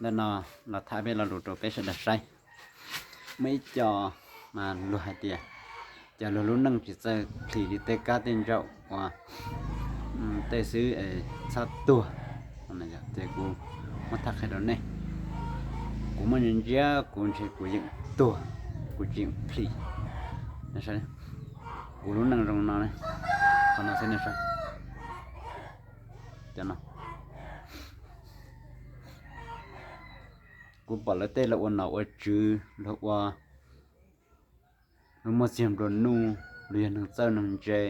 Ntawm no los tham peb lo lus rau peb sawv daws saib. Muaj ib co mas luag hais tias, cov luag lub neej tsis txawj plhis li tej kab tej ntsaum uas tej xwb txhob tuag. Ces kuv muab tham qhia rau nej. Kuv muaj ntsia ntsia kuv ntshe kuv yeem tuag, kuv tsis yeem plhis. Kuv lub neej zoo no, qhov no xwb nej saib. Kuv pom lawv tej los ua nom ua tswv, luag ua, luag muaj txiag nplua nuj, luag yog neeg txawj neeg ntse,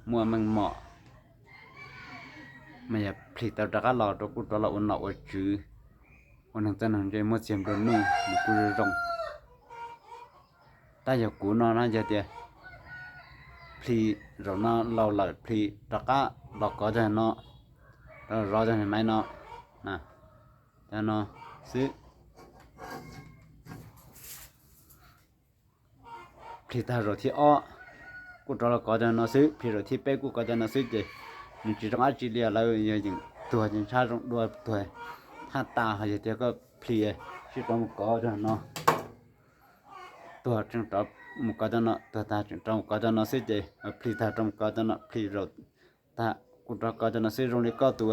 muaj meej mom, mas yog plhis tau rov qab los rau kuj rov los ua nom ua tswv, ua neeg txawj neeg ntse muaj txiag nplua nuj nws kuj zoo zoo. Tab yog kuv no na yog tias plhis zaum no laus lawm plhis rov qab los kov cov no, rov zov cov maiv no, cov no xwb. Plhis tag zaum thib ob kuj rov los kov cov no xwb, plhis zaum thib peb kuj kov cov no xwb ces nws tsis zoo dab tsi li. Lawv yog yeem tuag ces ntshab zoo dua, tuag thaj tas, ho yog tias koj plhis sib rov mus kov cov no, tuag tseem rov mus kov cov no, tuag tag tseem rov mus kov cov no xwb ces plhis tag rov mus kov cov no, plhis zaum tag kuj rov kov cov no xwb. Zoo li koj tus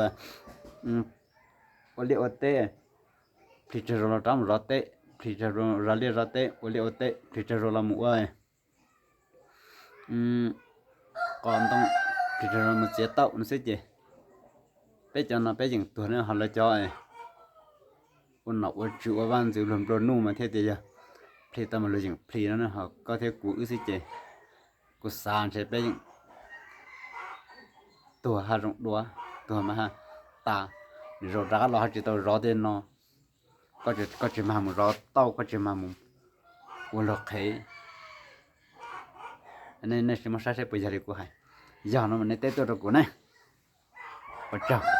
ua liaj ua teb, plhis tsawg zaus los rov mus zov teb, plhis tsawg zaus zov liaj zov teb, ua liaj ua teb, plhis tsawg zaus los mus ua qos ntoo, plhis tsawg zaus mus txiav tauj no xwb ces peb cov no peb yeem tuag ne, ho lawv cov ua nom ua tswv ua vaj ntxwv luag nplua nuj mas thiaj tias yog plhis tau mas luag yeem plhis no ne, ho koj thiab kuv wb xwb ces kuv xav ntshe peb yeem tuag haj zoo dua, tuag mas haj tas, nws zaum rov qab los ho tsis tau zov tej no. Koj tsis mag mus zov tauj, koj tsis mag mus ua luag qhev. Nej sim muab saib saib puas yog li kuv hais. Yog no mas nej teb tuaj rau kuv ne. Ua tsaug.